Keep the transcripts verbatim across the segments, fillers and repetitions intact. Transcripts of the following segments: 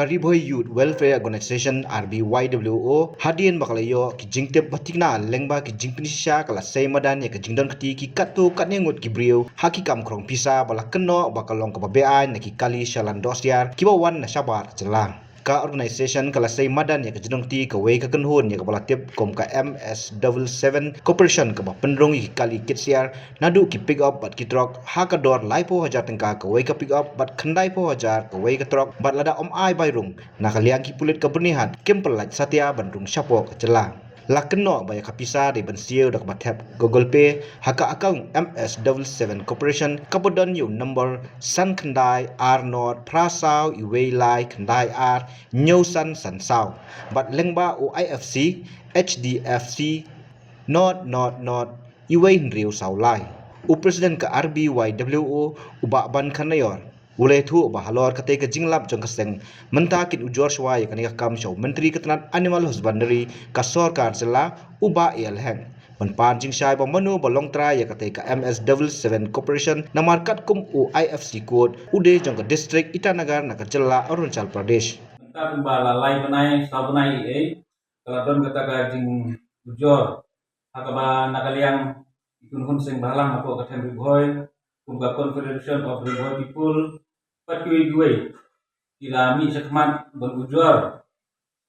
Ri Bhoi Youth Welfare Organisation, R B Y W O, hadien ba ka la ïoh ki jingtip ba thikna lyngba ki jingpynshisha, ka la sei madan ïa ka jingdon kti ki katto katne ngut ki briew ha ki kam khrong pisa, ba la kynnoh ba ka long kaba beaiñ na ki kali shalan dohsiar kiba wan na shabar jylla. Ka organisation ka la sei madan ïa ka jingdon kti kawei ka kynhun ïa kaba la tip kum ka M S double seven Corporation, kaba pynrung ïa ki kali kit siar naduh ki pick up bad ki truck ha ka dor laiphew hajar tyngka kawei ka pick up bad khyndaiphew hajar kawei ka truck, bad lada ym ai bai rung na ka liang ki pulit ka Byrnihat, kim pyllait satia ban rung shapoh ka jylla. La kynnoh ba ïa ka pisa dei ban siew da kaba thep Google Pay ha ka account M S double seven Corporation, kaba don ïa u number san khyndai ar nod phra saw iwei lai khyndai ar hynñiew san san saw, bad lyngba u I F C H D F C nod nod nod iwei hynriew saw lai. U President ka R B Y W O, u Bah Bankhan Naior, u la ïathuh ba halor katei ka jinglap jong ka seng, mynta kin ujor shuwa ïa kane ka kam sha u Myntri ka tnat Animal Husbandry ka sorkar jylla, u Bah A L Hek, ban pan jingshai ba mano ba long trai ïa katei ka M S double seven Corporation, namar katkum u I F C code, u dei jong ka district Itanagar na ka jylla Arunachal Pradesh. Mynta kumba la lai bnai, saw bnai ei ei, ka la don kata ka jingujor ha kaba na ka liang ki kynhun seng bhalang hapoh ka them Ri Bhoi, kum ka Confederation of Ri Bhoi People, bad kiwei kiwei, ki la mih shakhmat ban ujor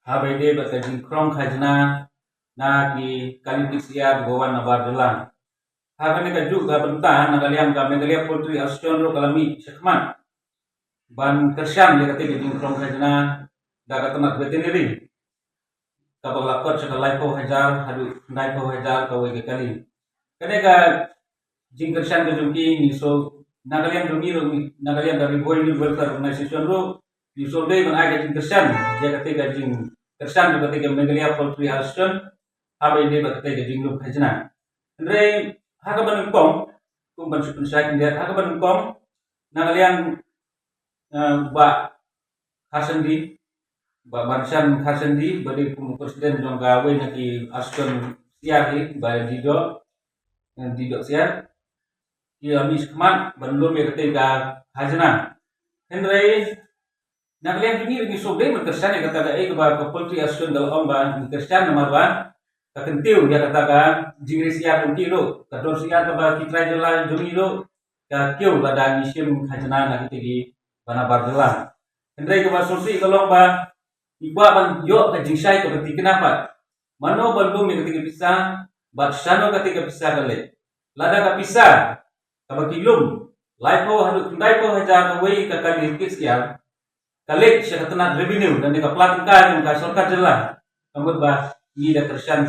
ha ba ïadei bad ka jingkhrong khajna na ki kali kit siar kiba wan nabar jylla. Ha kane kajuh ka bynta, na ka liang ka Meghalaya Poultry Association ruh ka la mih shakhmat ban kyrshan ïa katei ka jingkhrong khajna da ka tnat veterinary, kaba la kot sha ka laiphew hajar haduh khyndaiphew hajar kawei ka kali. Kane ka jingkyrshan ka jong ki, ngi shu, na ka liang jong ngi ruh, na ka liang ka Ri Bhoi Youth Welfare Organisation ruh, ngi shu dei ban ai ka jingkyrshan ïa katei ka jingkyrshan jong katei ka Meghalaya Poultry Association ha ba ïadei bad katei ka jinglum khajna. Hynrei ha kaba nyngkong, kum ban shu pynshai khyndiat, ha kaba nyngkong, na ka liang, eh, Bah Kharshandi, Bah Banshan Kharshandi, ba dei kum u president jong kawei na ki association siar hi, ba Dih Doh, eh, Dih Doh Siar, ki la mih shakhmat ban lum ïa katei ka khajna. Hynrei na ka liang jong ngi ruh ngi shu dei ban kyrshan ïa kata kaei kaba ka Poultry Association ka la ong ba ngi kyrshan namar ba ka kyntiew ïa kata ka jingri siar jong ki ruh, ka dor siar kaba ki trai jylla jong ngi ruh ka kiew lada ngi shim khajna na kitei kiba nabar jylla. Hynrei kaba sngewsih ka long ba ngi kwah ban ïoh ka jingshai kaba thikna pat. Mano ba lum ïa katei ka pisa, bad shano katei ka pisa ka leit. Lada ka pisa kaba ki lum, laiphew haduh khyndaiphew hajar kawei ka kali kit siar, ka leit sha ka tnat revenue, lane ka pla tyngka jong ka sorkar jylla, ka mut ba ngi da kyrshan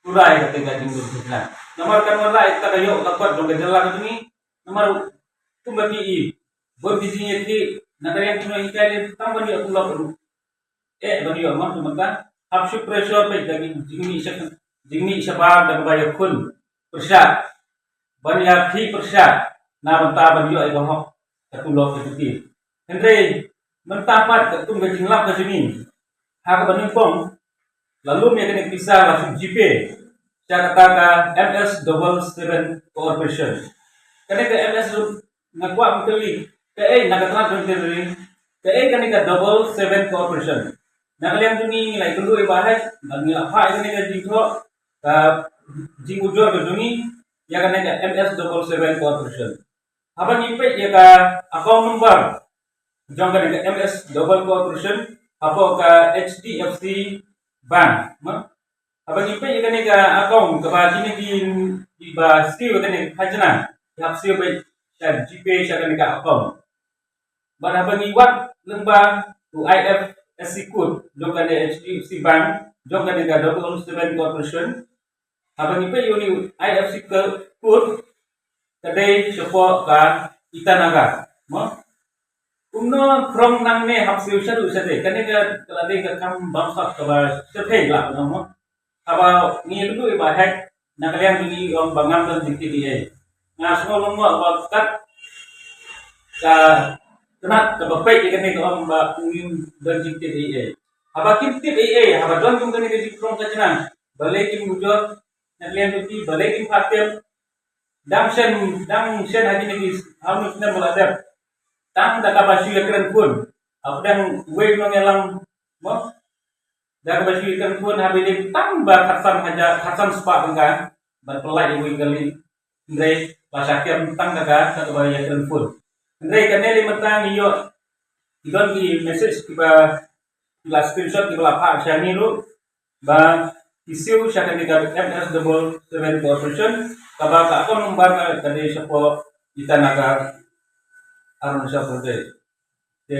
pura ïa katei ka jinglum khajna. Namar kan wan lah ïa kata ka ïoh ka kot jong ka jylla ka jong ngi, namar kumba ki i, bun ki jingïakhih, na ka liang ki nonghikai leh tang ban ïoh tulop ruh. Eh, ban ïoh, ma, kumta hap shu pressure peit da ki jingmih sha, jingmih shabar da kaba ïakhun pyrshah, ban ïakhih pyrshah na bynta ban ïoh ïa ka hok, ka tulop ka juti. Hynrei mynta pat katkum ka jinglap ka jong ngi, ha kaba nyngkong, la lum ïa kane ka pisa la shu GPay sha kata ka M S double seven Corporation. Kane ka M S nga kwah ban kylli, kaei na ka tnat veterinary, kaei kane ka double seven Corporation. Na ka liang jong ngi ngi la ïakynduh ïa Bah Hek, ngi la phah ïa kane ka jingthoh ka jingujor ka jong ngi ïa kane ka M S double seven Corporation. Haba ngi peit ïa ka account number jong kane ka M S double Corporation hapoh ka H D F C Bank, ma? Haba ngi peit ïa kane ka account kaba kine ki, kiba siew ïa kane ka khajna, ki hap siew beit sha GPay sha kane ka account. Bad haba ngi wad lyngba u I F S C code jong kane H D F C Bank, jong kane ka double seven Corporation, haba ngi peit ïa une u I F S C code, ka dei shapoh ka Itanagar, mo? Kumno khrong nangne hap siew shaduh shadei? Kane ka, ka la dei ka kam bamsap kaba shyrkhei lah ban ong, mo. Haba ngi ïakynduh ïa Bah Hek, na ka liang jong ngi ong ba ngam don jingtip ei ei. Nga sngew lyngngoh ba kat ka tnat kaba peit ïa kane ka ong ba ngim don jingtip ei ei. Haba kim tip ei ei, haba don kum kane ka jingkhrong khajna, balei kim ujor na ka liang jong ki, balei kim phah tip? Dang shen, dang shen ha kine ki, ha une u snem ba la dep, tang da kaba shu ïakren khun, Hapdeng wei nongïalam mo, da kaba shu ïakren phone ha bynta tang ba khatsan hajar, khatsan spah tyngka ban pynlait ïa wei ka link. Hynrei ba sha kem tang da ka, da kaba ïakren phone. Hynrei kane lei mynta ngi ïoh, ngi don ki message kiba, ki la screenshot kiba la phah sha ngi ruh, ba ki siew sha kane ka M S double seven corporation, kaba ka account number ka dei shapoh Itanagar, Arunachal Pradesh. Te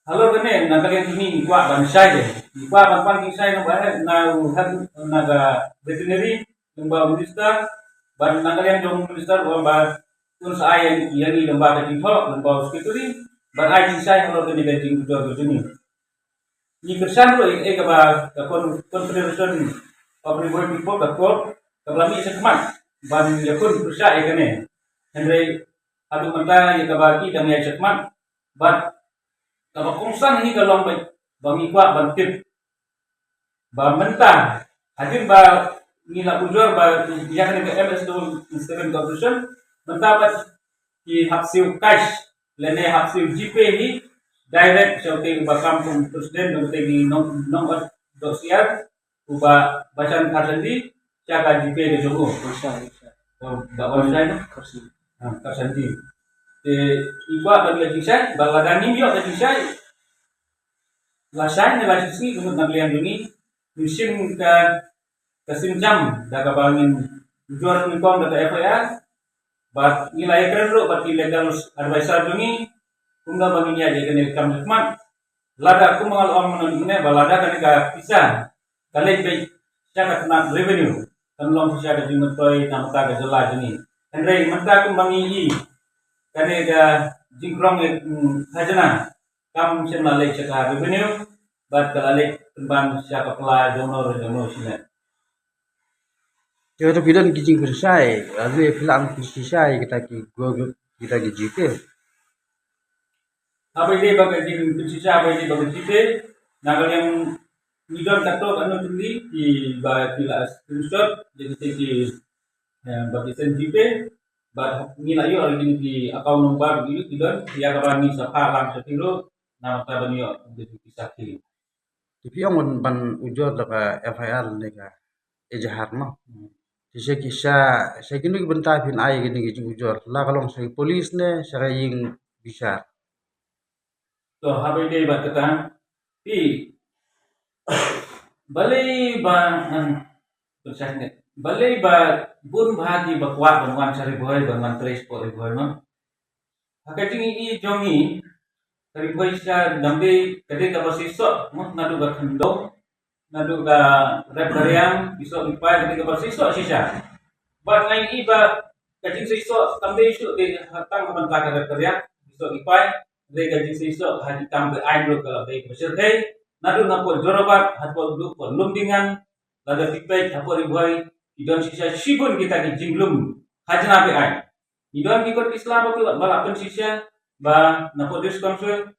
halor kane, na ka liang jong ngi ngi kwah ban shai de. Ngi kwah ban pan jingshai na ba heh, na u head, na ka veterinary, lyngba u minister, bad na ka liang jong u minister, u ong ba un sa ai ïa ngi lyngba ka jingthoh, lyngba u secretary, ban ai jingshai halor kane ka jingujor ka jong ngi. Ngi kyrshan ruh ïa kaei kaba ka Con-, Confederation of Ri Bhoi People, ka CoRP, kaba la mih shakhmat ban ïakhun pyrshah ïa kane. Hynrei haduh mynta ïa kaba ki dang ïaid shakhmat, bad kaba kongsan hi ka long ba, ba ngi kwah ban tip ba mynta hadien ba ngi la ujor ba ïa kane ka M S double seven corporation, mynta ba ki hap siew cash lane hap siew GPay hi direct sha utei uba kam kum president, utei ki nong, nong ot dok siar, uba Bashan Kharsandi, sha ka GPay ka jong u. Bashan, Bashan. Oh, da Bashan, no? Kharsandi. Ha, Kharsandi. Te, i kwah ban ïa jingshai, ba lada ngim ïoh ka jingshai, la shai ne la shisngi, ka mut na ka liang jong ngi, ngim shim ka, ka sienjam, da kaba ngin ujor nyngkong da ka F I R, bad ngi la ïakren ruh bad ki legal advisor jong ngi, kumno ba ngin ïaid ïa kane ka kam shakhmat. Lada kumba nga la ong mynne mynne ba lada kane ka pisa ka leit beit sha ka tnat revenue, kan long shisha ka jingmyntoi na bynta ka jylla jong ngi. Hynrei mynta kumba ngi i, kane ka jingkrong, mm, khajna kam shym la leit sha ka revenue, bad ka la leit pynban sha ka pla jongno re jongno shimet. Te hato phi don ki jingpynshai, lane phi la ong pynshisha ïa kita ki Google, kita ki GPay? Haba ïadei bad ka jingpynshisha, haba ïadei bad ka GPay, na ka liang ngi don katto katno tylli kiba ki la screenshot ïa kita ki, eh, ba ki send GPay, bad ngi la ïoh ïa kine ki account number, ki, ki don, ïa kaba ngi sa phah lang sha phi ruh, na ka bynta ban ïoh ïa ki sakhi. Te phi ong ban, ban ujor da ka F I R ne ka ejahar, no? Hmm. Te sha ki, sha, sha kino ki bynta phin ai kine ki jingujor? La ka long sha ki police ne sha ka ïing bishar? To, haba ïadei bad kata, phi, balei ba ngan pynshai ne, balei ba bun bha kiba kwah ban wan sha Ri Bhoi, ban wan trei shapoh Ri Bhoi, no? Ha ka jingïohi jong ngi, ka Ri Bhoi shisha dang dei, ka dei kaba seisoh, mo, naduh ka khyndong, naduh ka rep ka riang, ki soh ki pai, ka dei kaba seisoh shisha. Bad nga ïohi ba ka jingseisoh kam dei shuh dei tang ha bynta ka rep ka riang, ki soh ki pai, dei ka jingseisoh ha ki kam be-aiñ ruh ka la dei kaba shyrkhei, naduh na pdeng Jorabat haduh pdeng Lumdingan, lada phi peit hapoh Ri Bhoi, ki don shisha shibun kita ki jinglum khajna be-aiñ. Ngi don ki kot ki sla ba ki, ba la pynshisha ba na pdeng District Council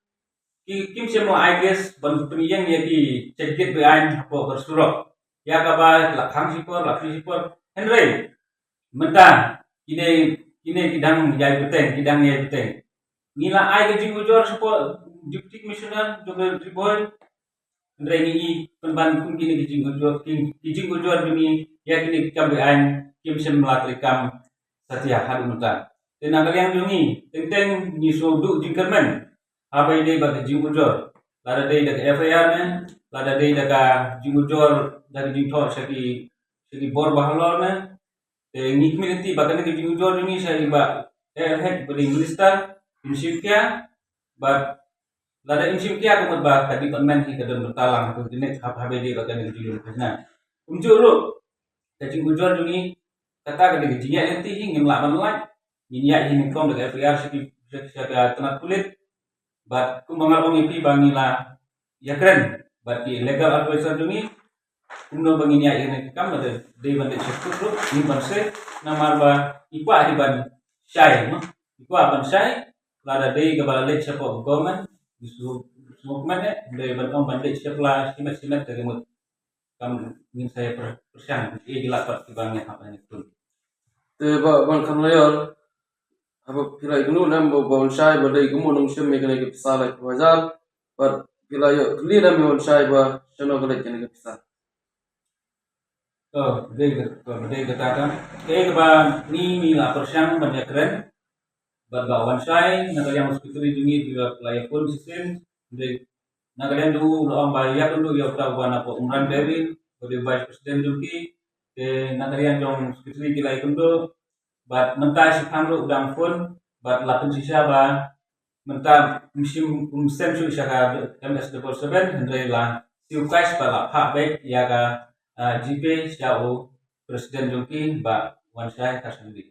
ki, kim shym la ai gas ban pynïeng ïa ki check gate be-aiñ hapoh ka surok. Ïa kaba la khang shipor, la plie shipor. Hynrei mynta kine, kine ki dang ïai bteng, ki dang ïai bteng. Ngi la ai ka jingujor shapoh Deputy Commissioner jong ka Ri Bhoi. Hynrei ngi i pynban kum kine ki jingujor, ki, ki jingujor jong ngi ïa kine ki kam be-aiñ kim shym la treikam satia haduh mynta. Te na ka liang jong ngi, teng teng ngi sngewduh jingkyrmen haba ïadei bad ka jingujor. Lada dei da ka F I R ne, lada dei da ka jingujor da ka jingthoh sha ki, sha ki bor bahalor ne. Te ngi kmen lynti ba kane ka jingujor jong ngi sha i Bah A L Hek ba dei minister, im shim khia, bad lada im shim khia ka mut ba ka department hi ka don bynta lang ha ka jingïaid, haba ïadei bad kane ka jinglum khajna. Kumjuh ruh ka jingujor jong ngi, kata ka dei ka jingïaid lynti hi, ngim lah ban lait. Ngin ïaid hi nyngkong da ka F I R sha ki, sha, sha ka tnat pulit. Bad kumba nga la ong ïa phi ba ngi la ïakren bad ki legal advisor jong ngi kumno ba ngin ïaid ïa kane ka kam, lada dei ban leit sha court ruh ngin ban seh, namar ba ngi kwah hi ban shai, mo, ngi kwah ban shai. Lada dei kaba la leit shapoh government, ngi sngewkmen eh, dei ban ong ban leit sha pla shimet shimet, ka mut kam ngin sa ïa pyrshang ïa ki lad pat kiba ngi hap ïa ngi tun. Te Bah Bankhanglaior, haba phi la ïakynduh ne em ba wan shai ba dei kumno nang shim ïa kane ka pisa laiphew hajar, bad phi la ïoh kylli ne em ïa wan shai ba shano ka leit kane ka pisa? To, dei ka, to, dei kata ka. Kaei kaba ngi, ngi la pyrshang ban ïakren bad ba wan shai na ka liang u secretary jong ngi, ba la ïaphone shisien. Dei na ka liang jong u la ong ba ïakynduh ïa uta uba na ka Umran Dairy, ba dei vice president jong ki. Te na ka liang jong u secretary ki la ïakynduh, bad mynta shiphang ruh u dang phone, bad la pynshisha ba mynta um shym, um send shuh sha ka M S double seven, hynrei la siew cash bad la phah beit ïa ka, ah, GPay sha u president jong ki, Bah Wanshai Kharshangi.